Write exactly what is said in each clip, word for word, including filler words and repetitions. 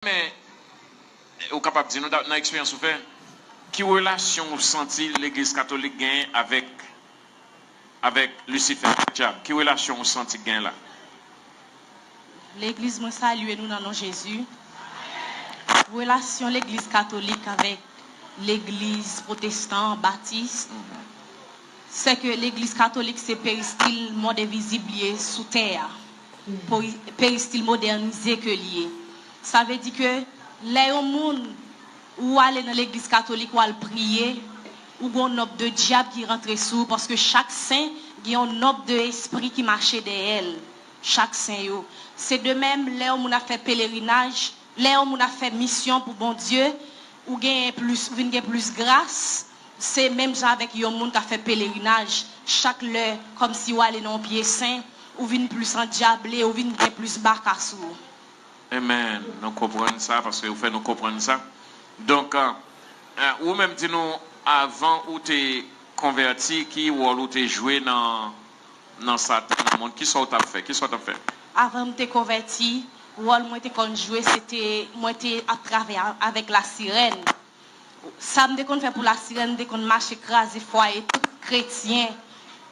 Men, ou kapab di nou, da- nan eksperyans ou fè, ki relasyon ou santi Legliz Katolik genyen avèk, avèk Lisifè, avèk Dyab? Ki relasyon ou santi k genyen la? Legliz, mwen salye nou nan non Jezi. Relasyon Legliz Katolik avèk Legliz Pwotestan, Batis, se ke Legliz Katolik se peristil mond envizib li ye sou tè a. Peri- Peristil modènize ke li ye. Sa vle di ke lè yon moun, ou ale nan Legliz Katolik, ou al priye, ou gen yon nòb de dyab ki rantre sou ou, paske chak sen gen yon nòb de espri ki mache dèyè l. Chak sen yo. Se de menm, lè yon moun ap fè pelerinaj, lè yon moun ap fè misyon pou Bondye, ou genyen plis, ou vin gen plis gras. Se menm jan avèk yon moun k ap fè pelerinaj. Chak lè, kòmsi w ale nan yon pye sen, ou vin plis andyable, ou vin gen plis baka sou ou. Amen. Nou konprann sa, paske ou fè nou konprann sa. Donk, euh, euh, ou menm di nou, avan ou te konvèti, ki wòl ou te jwe nan, nan Satan, nan mond? Kisa w t ap fè? Kisa w t ap fè? Avan m te konvèti, wòl mwen te konn jwe, se te, mwen te ap travay a- avèk lasirèn. Sa m te konn fè pou lasirèn, m te konn mache kraze fwaye tout kretyen,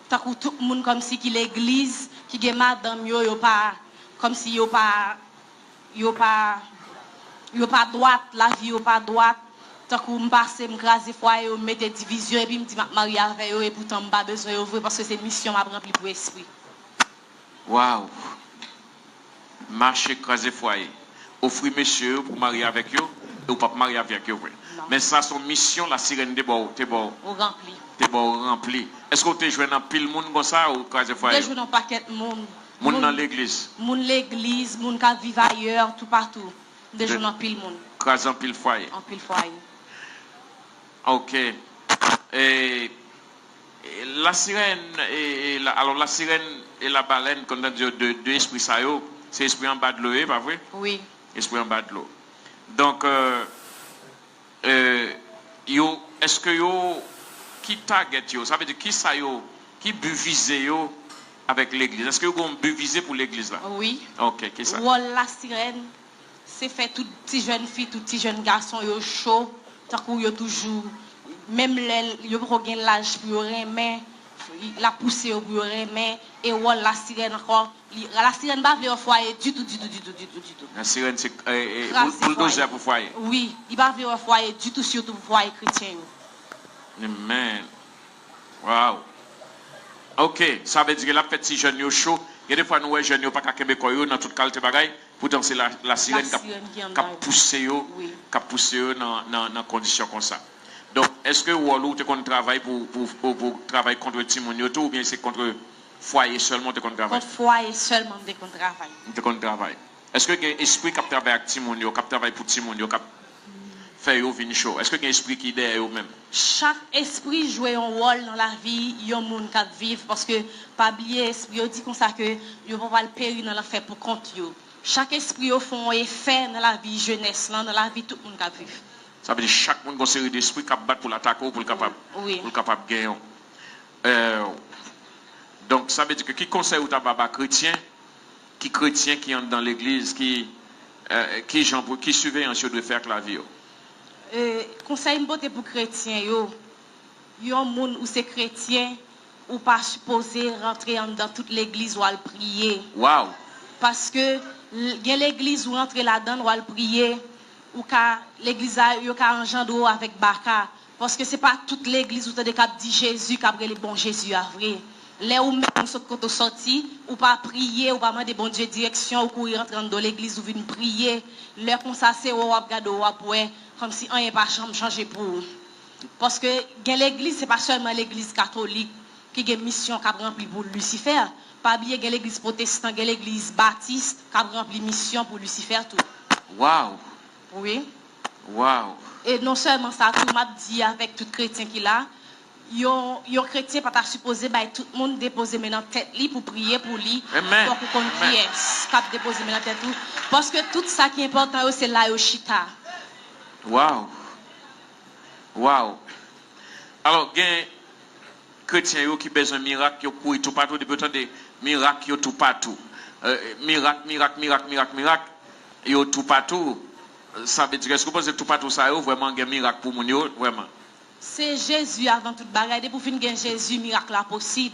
tankou tout moun kòmsi ki legliz, ki gen madanm yo, yo pa, kòmsi yo pa, yo pa, yo pa dwat, lavi yo pa dwat. Tankou m pase, m kraze fwaye yo, m mete divizyon, epi m di m ap marye avè yo, epoutan m pa bezwen yo vre, paske se misyon m ap ranpli pou espri. Wow! Mache kraze fwaye. Ofri mesye yo pou w marye avèk yo, e w p ap marye avèk yo vre. Men sa se yon misyon lasirèn te ba w, te ba w. Ou ranpli. Te ba w ranpli. Èske w te jwenn anpil moun konsa ou kraze fwaye yo? M te jwenn yon pakèt moun. Moun nan legliz? Moun legliz, moun k ap viv ayè, toupatou. M te jwenn anpil moun. Kraze anpil fwaye. Anpil fwaye. Ok. E, e, lasirèn, e, e, la, alò, lasirèn e labalèn, kòm nan di yo, de, de espri sa yo, se espri anba dlo yo, pa vre? Wi. Espri anba dlo. Donk, euh, euh, yo, èske yo, ki target yo, sa vle di ki sa yo, ki bi vize yo avèk legliz? Èske yo gen yon bi vize pou legliz la? Wi. Ok, ki sa? Wòl lasirèn, se fè tout ti jèn fi, tout ti jèn gason yo cho, tankou yo toujou, menm lè yo poko gen laj pou yo renmen, l ap pouse yo pou yo renmen, e wòl lasirèn ankò, li, lasirèn pa vle wè fwaye ditou, ditou, ditou, ditou, ditou. Lasirèn se, e, e, boul- Kraze bouldozè fwaye. Pou fwaye. Wi, li pa vle wè fwaye ditou, sitou pou fwaye kretyen yo. Amen. Wow. Ok, sa vle di ke l ap fè ti jèn yo cho. Gen de fwa nou wè jèn yo pa ka kenbe kò yo nan tout kalite bagay. Poutan se la, lasirèn k ap, k ap pouse yo, k ap pouse yo nan, nan, nan kondisyon konsa. Donk, èske wòl ou te konn travay pou, pou, pou, pou travay kont timoun yo tou, oubyen se kont fwaye sèlman ou te konn travay? Kont fwaye sèlman m te konn travay. M te konn travay. Èske gen espri k ap travay ak timoun yo, k ap travay pou timoun yo, k ap fè yo vin cho? Èske gen espri ki dèyè yo menm? Chak espri jwe yon wòl nan lavi yon moun k ap viv, paske pa bliye espri yo di konsa ke yo pa pral peri nan lanfè pou kont yo. Chak espri yo fè yon efè nan lavi jenès lan, nan lavi tout moun k ap viv. Sa vle di chak moun gon seri de espri k ap bat pou l atake w, pou l kapab, pou l kapab genyen w. Donk, sa vle di ke ki konsèy ou ta ba ba kretyen, ki kretyen ki anndan legliz, ki, ki jan pou, ki siveyans yo dwe fè ak lavi yo? Konsèy m pote pou kretyen yo, yon moun ou se kretyen, ou pa sipoze rantre anndan tout legliz w al priye. Wow! Paske gen legliz ou rantre ladan l, w al priye, ou ka, legliz la, yo ka anjandre w avèk baka. Paske se pa tout legliz ou tande k ap di Jezi, k ap rele bon Jezi a vre. Lè ou menm ou sot kote w sòti, ou pa priye, ou pa mande Bondye direksyon, ou kouri rantre anndan legliz, ou vin priye. Lè konsa, se wè w ap gade w ap wè, kòmsi anyen pa janm chanje pou ou. Paske gen legliz, se pa sèlman legliz katolik ki gen misyon k ap ranpli pou Lisifè. Pa bliye gen legliz pwotestan, gen legliz batis k ap ranpli misyon pou Lisifè tou. Wow! Wi. Wow! E non sèlman sa tou, m ap di avèk tout kretyen ki la, yon, yon kretyen pa ta sipoze bay tout moun depoze men nan tèt li pou priye pou li. Amen. Fòk ou konn kiyès k ap depoze men nan tèt ou. Paske tout sa ki enpòtan yo, se la yo chita. Wow! Wow! Alò, gen kretyen yo ki bezwen mirak, yo kouri toupatou, depi yo tande mirak, yo toupatou. Mirak, mirak, mirak, mirak, mirak, yo toupatou. Sa vle di, èske w panse toupatou sa yo vrèman gen mirak pou moun yo, vrèman? Se Jezi avan tout bagay. Depi w fin gen Jezi, mirak la posib.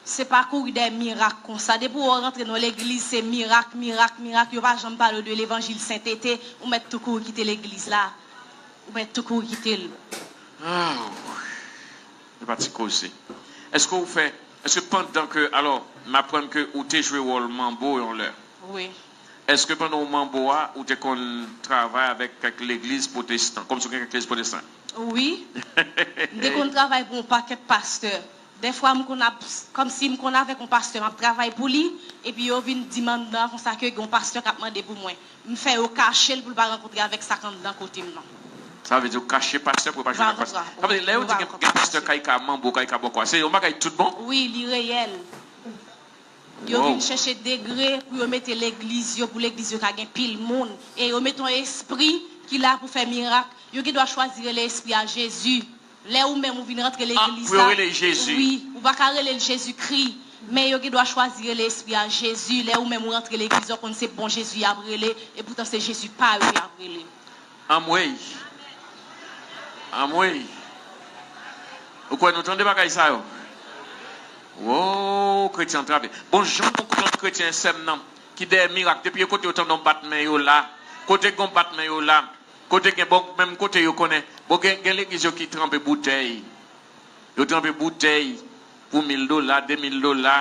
Se pa kouri dèyè mirak konsa. Depi w rantre nan legliz, se mirak, mirak, mirak. Yo pa janm pale w de levanjil sentete. Ou mèt tou kouri kite legliz la. Ou mèt tou kouri kite l. Aw. Se pa ti koze. Èske w fè, èske pandan ke, alò, m aprann ke ou te jwe wòl manbo yon lè. Wi. Èske pandan w manbo a, ou te konn travay avèk kèk legliz pwotestan, kòmsi w gen kèk legliz pwotestan? Wi. M te konn travay pou yon pakèt pastè. Dèfwa, m konn ap, kòmsi m konn avèk yon pastè, m ap travay pou li, epi yo vin di m anndan konsa ke gen yon pastè k ap mande pou mwen. M fè yo kache l pou l pa rankontre avèk sa k anndan kote m nan. Sa vle di w kache pastè pou yo pa jwenn ak pastè. Sa vle di, lè yo di gen, gen pastè kay ka manbo, kay ka bòkò, se yon bagay tout bon? Wi, li reyèl. Yo vin chèche degre pou yo mete legliz yo, pou legliz yo ka gen pil moun. E yo mete yon espri ki la pou fè mirak. Yo gen dwa chwazi rele espri a Jezi. Lè ou menm ou vin rantre legliz la, pou yo rele Jezi. Wi, ou pa ka rele l Jezikri, men yo gen dwa chwazi rele espri a Jezi. Lè ou menm ou rantre legliz, ou konn se bon Jezi y ap rele, epoutan se Jezi pa yo y ap rele. Anmwey! Anmwey! Ou kwè nou tande bagay sa yo? Wo, kretyen antrave. Bon, jan nou konn kretyen sè m nan, ki dèyè mirak, depi yo kote yo tande yon bat men yo la, kote gon bat men yo la, kote gen, bon, menm kote yo konnen. Bon, gen, gen legliz yo ki tranpe boutèy. Yo tranpe boutèy pou mil dola, de mil dola.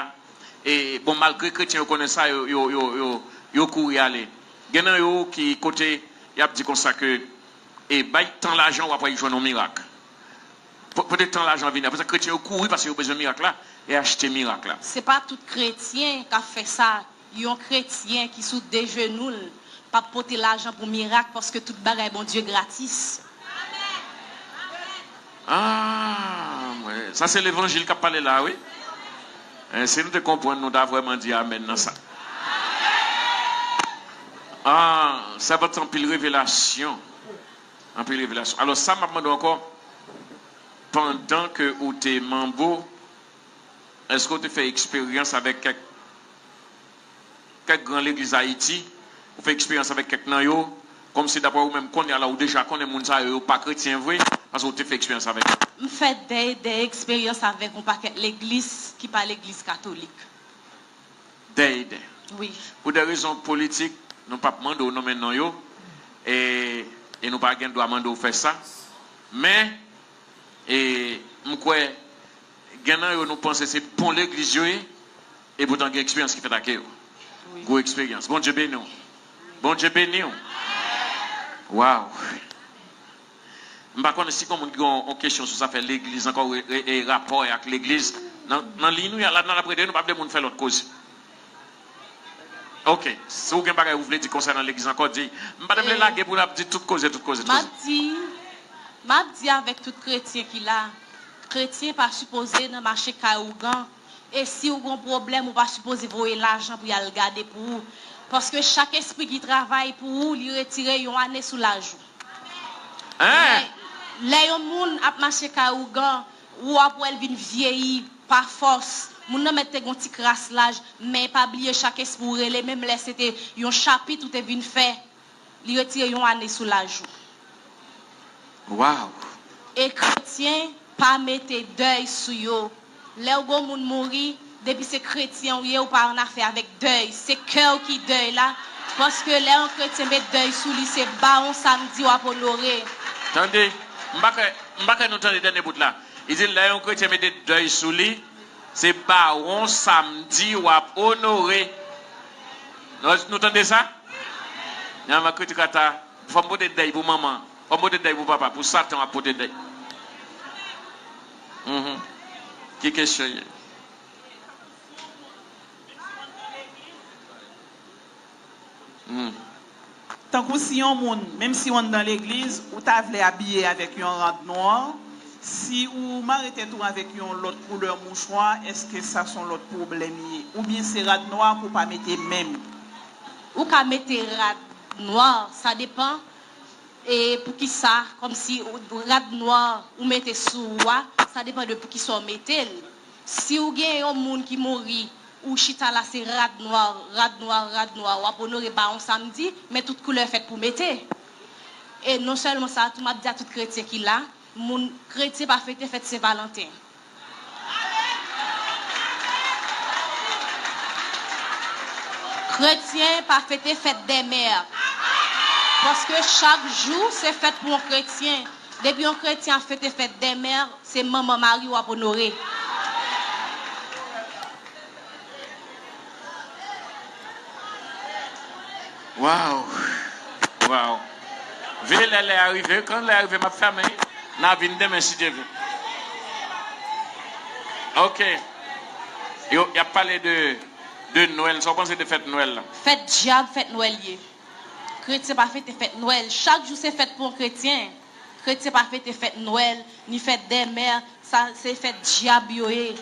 E, bon, malgre kretyen yo konnen sa, yo, yo, yo, yo, yo kouri ale. Gen nan yo ki kote y ap di konsa ke, e, bay tan lajan, w ap wè y jwenn yon mirak. Po-, pote tan lajan vini. Apre sa, kretyen yo kouri paske yo bezwen mirak la e achte mirak la. Se pa tout kretyen k ap fè sa. Yon kretyen ki sou de jenou l p ap pote lajan pou mirak, paske tout bagay Bondye gratis. Ah, mwen, sa se levanjil k ap pale la, wi. Eh, si nou te konprann, nou ta vrèman di amèn nan sa. Ah, sa va t anpil revelasyon. Anpil revelasyon. Alò, sa m ap mande w ankò, pandan ke ou te manbo, èske w te fè eksperyans avèk kèk, kèk gran legliz Ayiti? Ou fè eksperyans avèk kèk nan yo? Kòmsi daprè ou menm kounye a la, ou deja konnen moun sa yo, yo pa kretyen vre, paske ou te fè eksperyans avèk yo. M fè de, de eksperyans avèk yon pakèt legliz ki pa legliz katolik. Dèyè, dèyè. Wi. Pou de rezon politik, nou p ap mande w nonmen non yo, e, e nou pa gen dwa mande w fè sa. Men, e, m kwè, gen nan yo nou panse se bon legliz yo ye, epoutan gen eksperyans ki fèt ak yo. Wi. Gwo eksperyans. Bondye beni w. Bondye beni w. Waw. M pa konnen si gen moun ki gen yon, yon kesyon sou sa fè legliz ankò, e, e, e rapò ak legliz. Nan, nan liy nou ye a la, n ap rete, nou pa vle moun fè lòt koze. Oke, si w gen bagay ou vle di konsènan legliz ankò, di. M pa t vle lage pou n ap di tout koze, tout koze, tout koze. M ap di, m ap di avèk tout kretyen ki la, kretyen pa sipoze nan mache kay ougan. E si w gon pwoblèm, ou pa sipoze voye lajan pou y al gade pou ou. Paske chak espri ki travay pou ou, li retire yon ane sou laj ou. Hein? Men, lè yon moun ap mache kay ougan, ou ap wè l vin vyeyi pa fòs. Moun nan mèt te gon ti kras laj, men pa bliye chak espri ou rele, menm lè se te yon chapit ou te vin fè. Li retire yon ane sou laj ou. Waw! E kretyen pa mete dèy sou yo. Lè w gon moun mouri, depi se kretyen w ye, ou pa annafè avèk dèy. Se kè w ki dèy la. Paske lè yon kretyen met dèy sou li, se bawon samdi w ap onore. Tande, m pa kwè, m pa kwè nou tande dènye bout la. Li di, lè yon kretyen mete dèy sou li, se bawon samdi w ap onore. Nou, nou tande sa? Nan kritik ata, fò m pote dèy pou manman, fò m pote dèy pou papa, pou Satan w ap pote dèy. Mhm. Ki kesyon ye? Hmm. Tankou si yon moun, menm si w anndan legliz, ou ta vle abiye avèk yon rad nwa, si ou mare tèt ou avèk yon lòt koulè mouchwa, èske sa se yon lòt pwoblèm ye? Oubyen se rad nwa ke w pa mete menm? Ou ka mete rad nwa, sa depann, e poukisa, kòmsi ou, rad nwa ou mete sou ou a, sa depann de poukisa w mete l. Si w gen yon moun ki mouri, ou chita la se rad nwa, rad nwa, rad nwa, w ap onore bawon samdi, men tout koulè fèt pou mete. E non sèlman sa, tou m ap di a tout kretyen ki la, moun kretyen pa fete fèt Sen Valanten. Kretyen pa fete fèt dè mè. Paske chak jou se fèt pou yon kretyen. Depi yon kretyen ap fete fèt dè mè, se manman mari w ap onore. Waw! Waw! Veye lè lè a rive, kan lè a rive m ap fèmen, n a vin demen si Dye vle. Ok. Yo, y ap pale de, de Nwèl. Sa w panse de fèt Nwèl la? Fèt dyab, fèt Nwèl ye. Kretyen pa fete fèt Nwèl. Chak jou se fèt pou yon kretyen. Kretyen pa fete fèt Nwèl, ni fèt dè mè, sa se fèt dyab yo ye,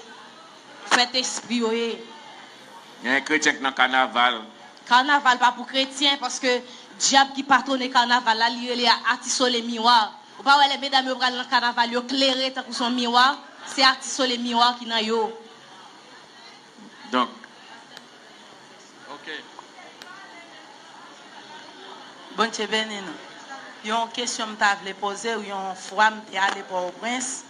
fèt espri yo ye. Gen kretyen k nan kanaval. Kanaval pa pou kretyen, paske dyab ki patwone kanaval la, li rele a Ati Sole Miwa. Ou pa wè lè medam yo pral nan kanaval, yo klere tankou se yon miwa, se Ati Sole Miwa ki nan yo. Donk, ok. Bondye beni nou. Yon kesyon m ta vle poze w, yon fwa m te ale Pòtoprens,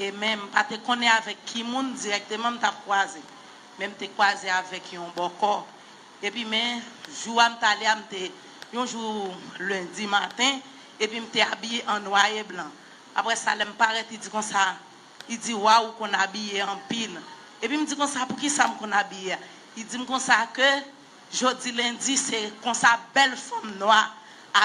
e men m pa te konnen avèk ki moun dirèkteman m t ap kwaze. Men m te kwaze avèk yon bòkò. Epi men, jou a m t ale a, m te, yon jou lendi maten, epi m te abiye an nwa e blan. Apre sa, lè m parèt, li di konsa, li di, waw, ou konn abiye anpil. Epi m di konsa, poukisa m konn abiye a? Li di m konsa ke jodi lendi, se konsa bèl fanm nwa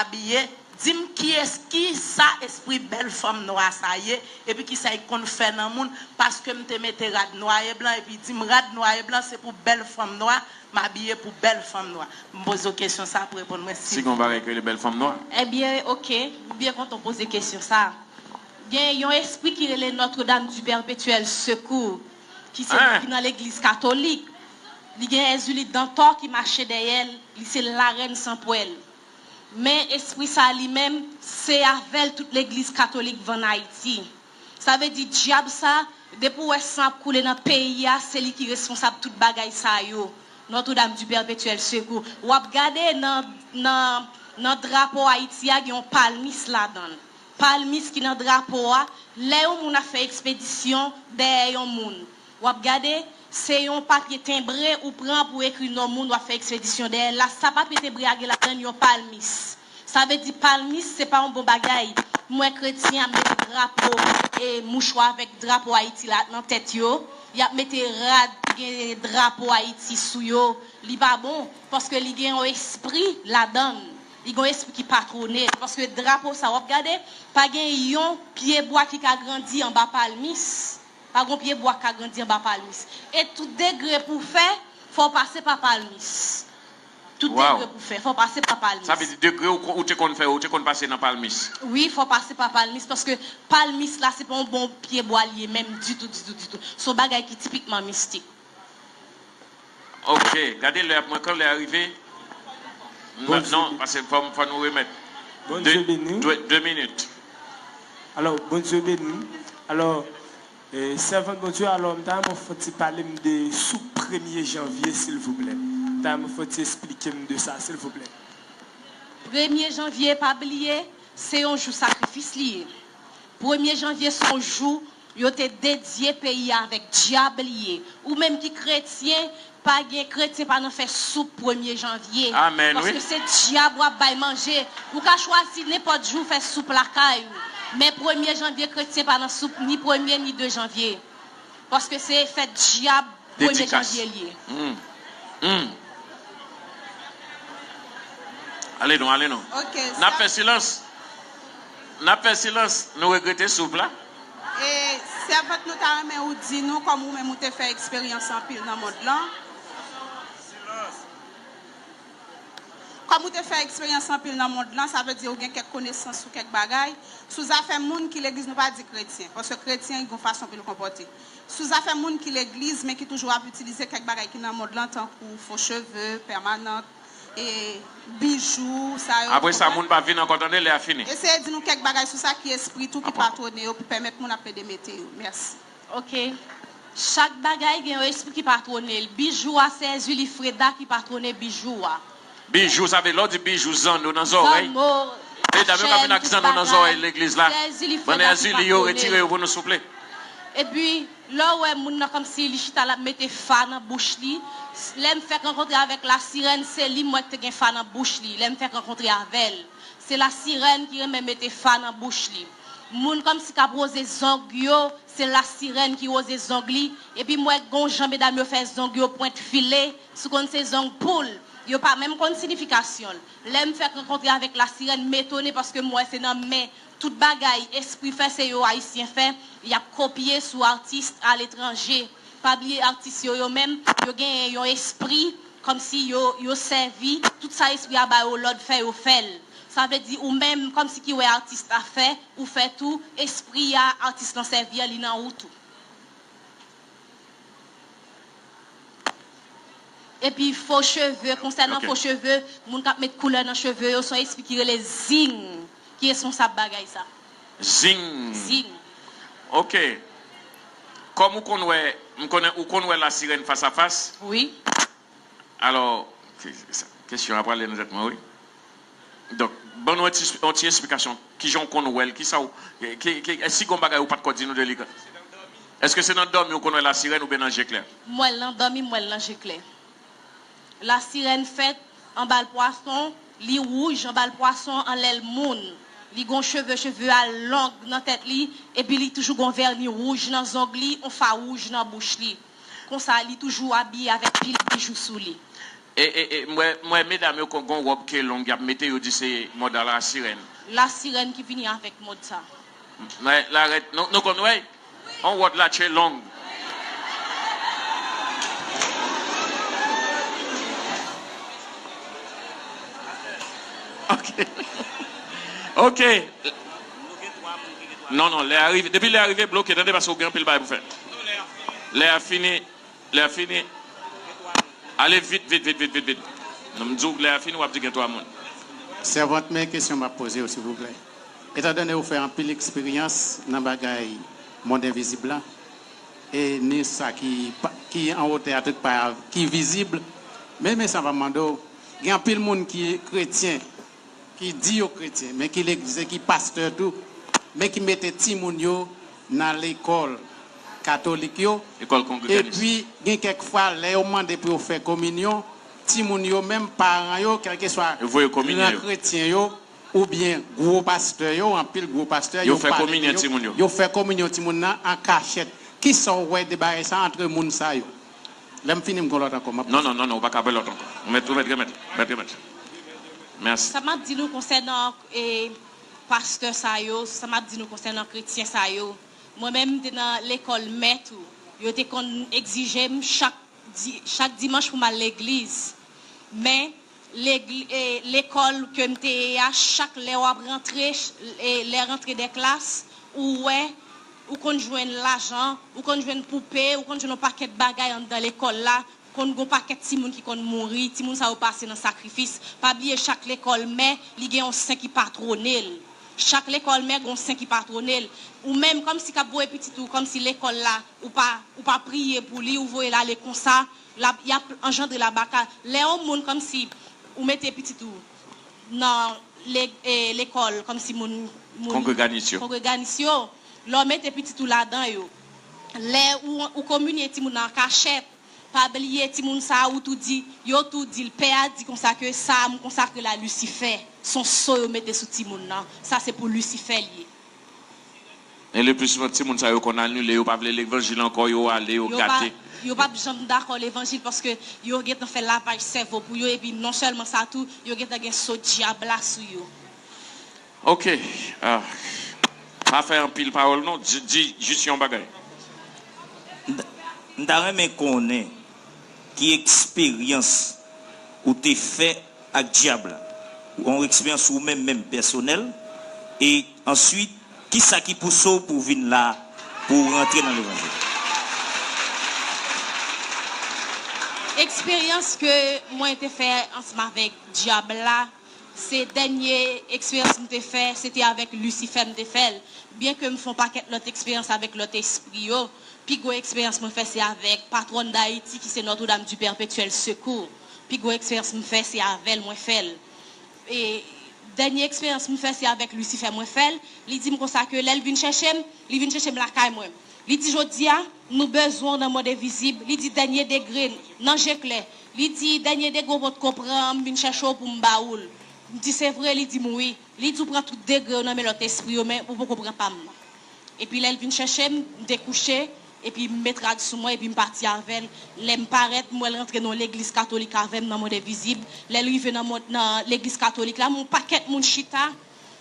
abiye. Di m kiyès, kisa espri bèl fanm nwa sa ye, epi kisa li konn fè nan moun, paske m te mete rad nwa e blan, epi li di m rad nwa e blan se pou bèl fanm nwa, m abiye pou bèl fanm nwa. M poze w kesyon sa pou reponn mwen silvouplè. Si gen yon bagay ki rele bèl fanm nwa. Ebyen, oke, m byen kontan w poze kesyon sa. Gen yon espri ki rele Notre Dame du Perpétuel Secours, ki se ki nan legliz katolik. Li gen Èzili Dantò ki mache dèyè l, li se larèn san pwèl. Men espri sa li menm, se avè l tout legliz katolik vann Ayiti. Sa vle di dyab sa, depi w wè san ap koule nan peyi a, se li ki responsab tout bagay sa yo. Notre Dame du Perpétuel Secours. W ap gade nan, nan, nan drapo Ayiti a, gen yon palmis ladan l. Palmis ki nan drapo a, lè yon moun ap fè ekspedisyon dèyè yon moun, w ap gade, se yon papye tenbre ou pran pou ekri non moun w ap fè ekspedisyon dèyè l la. Sa papye tenbre a gen ladan l yon palmis. Sa vle di palmis se pa yon bon bagay. M wè kretyen ap mete drapo e mouchwa avèk drapo Ayiti la nan tèt yo. Y ap mete rad ki gen drapo Ayiti sou yo. Li pa bon, paske li gen yon espri ladan l. Li gen yon espri ki patwone l. Paske drapo sa w ap gade, pa gen yon pyebwa ki ka grandi anba palmis. Pa gen yon pyebwa k ka grandi anba palmis. E tout degre pou w fè, fò w pase pa palmis. Tout degre pou w fè, fò w pase pa palmis. Sa vle di degre ou te konn fè yo, ou te konn pase nan palmis? Wi, fò w pase pa palmis, paske palmis la, se pa yon bon pyebwa li ye menm ditou, ditou, ditou. Se yon bagay ki tipikman mistik. Ok, gade lè ap mwen kan lè a rive. Non, paske fò, fò nou remèt. Bondye beni w. De minit. Alò, Bondye beni w. Alò, e, sèvant Bondye, alò, m ta renmen w fè ti pale m de soup premye janvye, silvouplè. M ta renmen w fè ti esplike m de sa, silvouplè. Premye janvye, pa bliye, se yon jou sakrifis li ye. Premye janvye, se yon jou yo te dedye peyi a avèk dyab li ye. Ou menm ki kretyen, pa gen kretyen pa nan fè soup premye janvye. Amèn wi. Paske se dyab w ap bay manje. Ou ka chwazi nenpòt jou fè soup lakay ou. Men premye janvye kretyen pa nan soup ni premye ni de janvye. Paske se fèt dyab premye janvye l ye. Ale non, ale non. N ap fè silans. N ap fè silans, nou regrete soup la. E sèvant nou ta renmen ou di nou kòm ou menm ou te fè eksperyans anpil nan mond lan. Kòm ou te fè eksperyans anpil nan mond lan, sa vle di ou gen kèk konesans sou kèk bagay, sou zafè moun ki legliz, nou pa di kretyen, paske kretyen gen yon fason pou l konpòte. Sou zafè moun ki legliz, men ki toujou ap itilize kèk bagay ki nan mond lan, tankou fo cheve, pèmanant, e bijou, sa yo. Apre sa, moun pa vin ankò tande, lè a fini. Eseye di nou kèk bagay sou sa ki espri tou ki patwone yo pou pèmèt moun ap plede mete yo. Mèsi. Ok. Chak bagay gen yon espri ki patwone l. Bijou a, se Ezili Freda ki patwone bijou a. Bijou, sa vle lè w di bijou, zanno nan zòrèy. Zanno, Medam yo ka vin ak chèn, zanno tout nan zòrèy bagay. legliz la. Se Ezili Bann Freda ki Ezili yo, patwone retire l. Yo pou nou, souple. Epi, lè w wè moun nan kòmsi li chita l ap mete fa nan bouch li, lè m fèk rankontre avèk Lasirèn, se li m wè k te gen fa nan bouch li, lè m fèk rankontre avè l. Se Lasirèn ki renmen mete fa nan bouch li. Moun kòmsi k ap woze zong yo, se Lasirèn ki woze zong li. Epi m wè gon jan medam yo fè zong yo pwent file, si w konn se zong poul. Yo pa menm konn sinifikasyon l. Lè m fèk rankontre avèk Lasirèn, m etone paske m wè se nan men tout bagay espri fè, se yo Ayisyen fè, y ap kopye sou atis aletranje. Pa bliye atis yo, yo menm, yo genyen yon espri, kòmsi yo, yo sèvi, tout sa espri a ba yo lòd fè, yo fè l. Sa vle di ou menm, kòmsi ki wè atis la fè, ou fè tou, espri a atis lan sèvi an, li nan ou tou. Epi fo cheve, konsènan Ok. Fo cheve, moun k ap met koulè nan cheve yo, se yon espri ki rele Zing ki responsab bagay sa. Zing. Zing. Ok. Kòm ou konn wè, m konnen ou konn wè Lasirèn fas a fas. Wi. Alò, kesyon an prale nan tèt mwen, wi. Donk, ban nou yon ti, yon ti esplikasyon. Kijan w konn wè l? Kisa w, ki, ki, èske gon bagay ou pa t ko di nou de li? Èske se nan dòmi ou konn wè Lasirèn oubyen nan je klè? M wè l nan dòmi, m wè l nan je klè. Lasirèn fèt anba l pwason, li wouj anba l pwason, anlè l moun. Li gon cheve, cheve a long nan tèt li, epi li toujou gon vèni wouj nan zong li, on fa wouj nan bouch li. Konsa, li toujou abiye avèk pil bijou sou li. E, e, e, m wè, m wè medam yo kon gon wòb ke long y ap mete, yo di se mòd a Lasirèn. Lasirèn ki vini avèk mòd sa. Mwen, la rèt, nou, nou konn wè? On wòd la tche long. Ok. Ok. Non, non, lè a rive. Depi lè a rive, bloke, tande, paske ou gen anpil bagay pou fè. Lè a fini, lè a fini. Ale vit, vit, vit, vit, vit, vit. Non, m di w, lè a fini, w ap di gen twa moun. Sèvant, men kesyon m ap poze w, silvouplè. Etandone ou fè anpil eksperyans nan bagay mond envizib la, e ni sa ki, pa- ki an wotè a tout pa ki vizib, men, men sa m ap mande w, gen anpil moun ki kretyen, ki di yo kretyen, men ki legliz e ki pastè tou, men ki mete timoun yo nan lekòl katolik yo. Lekòl kongreganis. Epi, gen kèk fwa, lè yo mande pou yo fè kominyon, timoun yo menm, paran yo, kèlkeswa Yo voye kominyon gran yo. Kretyen yo, oubyen gwo pastè yo, anpil gwo pastè, Yo yo fè pale kominyon yo, timoun yo. Yo fè kominyon timoun nan an kachèt. Kisa w wè de bagay sa antre moun sa yo? Lè m fini, m gon lòt ankò, m ap Non, non, non, non, ou pa ka pran lòt ankò. Ou mèt, ou mèt remèt, mèt remèt. Mèsi. Sa m ap di nou konsènan e, pastè sa yo, sa m ap di nou konsènan kretyen sa yo. Mwen menm, m te nan lekòl mè tou. Yo te konn egzije m chak, di, chak dimanch pou m al legliz. Men, legli, e, lekòl ke m te ye a, chak lè w ap rantre, ch- e, lè rantre de klas, ou wè, ou konn jwenn lajan, ou konn jwenn poupe, ou konn jwenn yon pakèt bagay anndan lekòl la, konn gon pakèt timoun ki konn mouri, timoun sa yo pase nan sakrifis. Pa bliye chak lekòl mè, li gen yon sen ki patwone l. Chak lekòl mè gon sen ki patwone l. Ou menm kòmsi k ap voye pitit ou kòmsi lekòl la, ou pa, ou pa priye pou li, ou voye l ale konsa, l ap, y ap anjandre labaka. Lè yon moun kòmsi ou mete pitit ou nan le, e, lekòl kòmsi moun, moun Kongreganis yo. Kongreganis yo, lè w mete pitit ou ladan yo, lè ou, ou kominye timoun nan an kachèt, pa bliye timoun sa a ou tou di, yo tou di l, pè a di konsa ke sa a m konsakre l a Lisifè. Se yon so yo mete sou timoun nan. Sa se pou Lisifè l ye. E le pli souvan, timoun sa yo konn anile, yo pa vle levanjil ankò, yo ale, yo Yo pa, gate. Yo p ap janm dakò levanjil paske yo gentan fè lavaj sèvo pou yo epi non sèlman sa tou, yo gentan gen so dyab la sou yo. Ok. Ah. Pa fè anpil pawòl non, di, di jis yon bagay. M ta renmen konnen ki eksperyans ou te fè ak dyab la. Yon eksperyans ou menm menm pèsonèl. E answit, kisa ki pouse w pou w vin la pou w rantre nan levanjil? Eksperyans ke mwen te fè ansanm avèk dyab la, Se dènye eksperyans m te fè, se te avèk Lisifè m te fè l. Byenke m fè yon pakèt lòt eksperyans avèk lòt espri yo, pi gwo eksperyans mwen fè se avèk patwòn Dayiti ki se Notre-Dame du Perpétuel Secours. Pi gwo eksperyans m fè se avè l mwen fè l. E dènye eksperyans m fè se avèk Lisifè mwen fè l. Li di m konsa ke lè l vin chèche m, li vin chèche m lakay mwen. Li di, "Jodi a, nou bezwen w nan mond envizib." Li di, "Dènye degre, nan je klè." Li di, "Dènye degre w potko pran an, m vin chèche w pou m ba ou l." M di, "Se vre?" Li di m, "Wi." Li di, "Ou pran tout degre yo nan men lòt espri yo, men ou poko pran pa m nan." Epi lè l vin chèche m, m te kouche, epi m met rad sou mwen, epi m pati avè l. Lè m parèt, m wè l rantre nan yon legliz katolik avè m nan mond envizib. Lè l rive nan mond, nan legliz katolik la, m wè yon pakèt moun chita.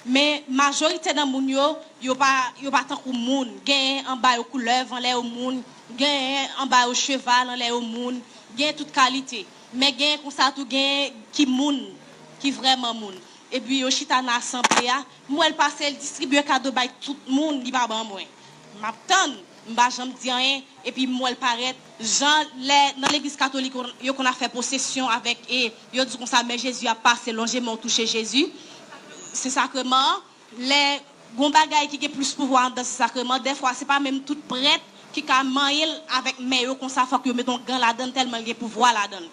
Men majorite nan moun yo, yo pa, yo pa tankou moun. Genyen anba yo koulèv, anlè yo moun. Genyen anba yo cheval, anlè yo moun. Genyen tout kalite. Men genyen konsa tou, genyen ki moun, ki vrèman moun. Epi yo chita nan asanble a, m wè l pase, l distribye kado bay tout moun, li pa ban mwen. M ap tann, m pa janm di anyen, epi m wè l parèt. Jan lè nan legliz katolik, yo konn ap fè pwosesyon avèk, e yo di konsa, "Men Jezi ap pase, lonje men w touche Jezi." Se sakreman an. Lè gon bagay ki gen plis pouvwa anndan se sakreman, dèfwa se pa menm tout prèt ki ka manyen l avèk men yo konsa, fòk yo mete yon gan ladan l tèlman l gen pouvwa ladan l.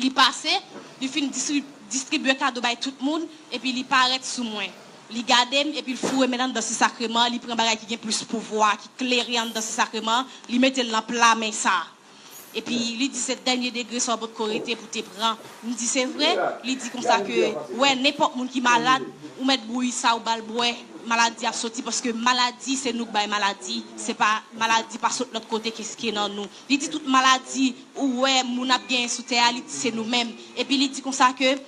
Li pase, li fin distri-, distribye kado bay tout moun, epi li parèt sou mwen. Li gade m, epi l foure men l anndan se sakreman, li pran bagay ki gen plis pouvwa, ki klere anndan se sakreman, li mete l nan pla men sa. Epi li di, "Se dènye degre sa w potko rete pou te pran." M di, "Se vre?" Li di konsa ke, "Wè, nenpòt moun ki malad, ou mèt bouyi sa, ou ba l bwè, maladi ap soti, paske maladi se nou k bay maladi, se pa, maladi pa sot lòt kote ke, ke nan nou." Li di, "Tout maladi ou wè moun ap genyen sou tè a, li di se nou menm." Epi li di konsa ke,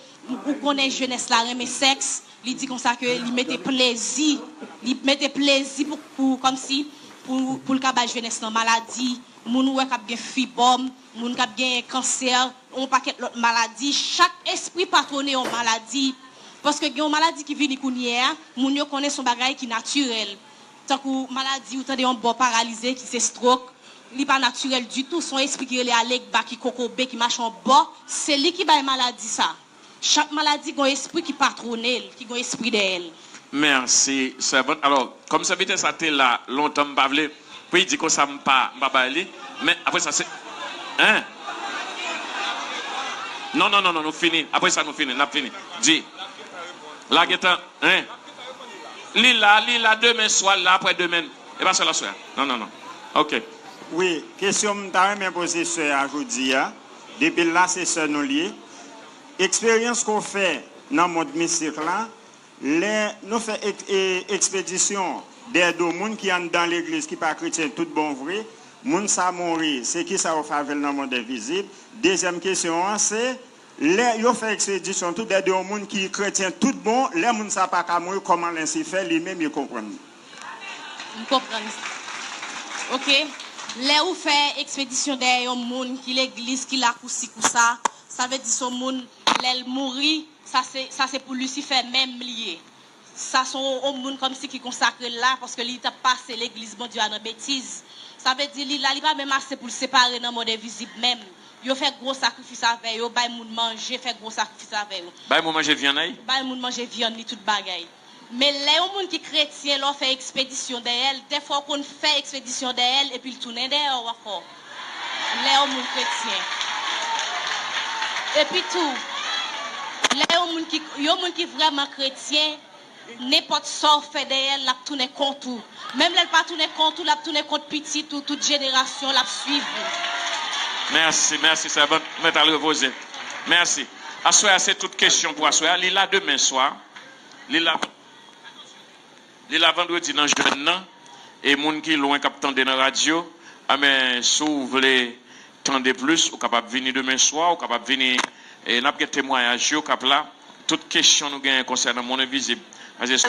"Ou konnen jenès la renmen sèks." Li di konsa ke li mete plezi, li mete plezi pou, pou, kòmsi, pou, pou l ka bay jenès lan maladi, moun ou wè k ap gen fibòm, moun k ap gen kansè, yon pakèt lòt maladi. Chak espri patwone yon maladi. Paske gen yon maladi ki vini kounye a, moun yo konnen se yon bagay ki natirèl. Tankou maladi, ou tande yon bò paralize ki se stroke, li pa natirèl ditou, se yon espri ki rele alegba, ki kokobe, ki mache yon bò, se li ki bay maladi sa. Chak maladi gon espri ki patwone l, ki gon espri dèyè l. Mèsi, sèvant. Alò, kòm sèvitè sa te la lontan, m pa vle pou li di konsa m pa, m pa bay li. Men apre sa, se. Hein? Non, non, non, non, nou fini. Apre sa, nou fini. N ap fini. Di. La gentan, hein? Li la, li la demen swa, li la apre demen. E pa sèl aswè a. Non, non, non. Ok. Wi, kesyon m ta renmen poze sè a jodi a. Depi l la, se sè nou l ye. Eksperyans ke w fè nan mond mistik la, lè nou fè ek-, e, ekspedisyon dèyè do moun ki anndan legliz ki pa kretyen tout bon vre, moun sa mouri, se kisa yo fè avè l nan mond envizib? Dezyèm kesyon an se, lè yo fè ekspedisyon tou dèyè de yon moun ki kretyen tout bon, lè moun sa pa ka mouri, kòman Lisifè li menm li konprann? M konprann. Ok. Lè ou fè ekspedisyon dèyè yon moun ki legliz, ki la kousi kousa, sa vle di se yon moun, lè l mouri, sa se, sa se pou Lisifè menm li ye. Sa se yon, yon moun kòmsi ki konsakre l la, paske li t ap pase legliz Bondye a nan betiz. Sa vle di li la, li pa menm ase pou l separe nan mond envizib menm. Yo fè gwo sakrifis avè yo, bay moun manje, fè gwo sakrifis avè yo. Bay moun manje vyann, ay? Bay moun manje vyann li, tout bagay. Men lè yon moun ki kretyen, lè w fè ekspedisyon dèyè l, dèfwa w konn fè ekspedisyon dèyè l, epi l tounen dèyè w ankò. Lè yon moun kretyen. Epi tou, lè yon moun ki, yon moun ki vrèman kretyen, nenpòt sa w fè dèyè l, l ap tounen kont ou. Menm lè l pa tounen kont ou, l ap tounen kont pitit ou, tout jenerasyon, l ap swiv ou. Mèsi, mèsi, sèvant. Mèt al repoze. Mèsi. Aswè a, se tout kesyon pou aswè a. Li la demen swa. Li la, li la vandredi nan jèn nan. E moun ki lwen k ap tande nan radyo, a men, si w vle tande plis, ou kapab vini demen swa, ou kapab vini, e n ap gen temwayaj yo k ap la. Tout kesyon nou genyen konsènan mond envizib, a se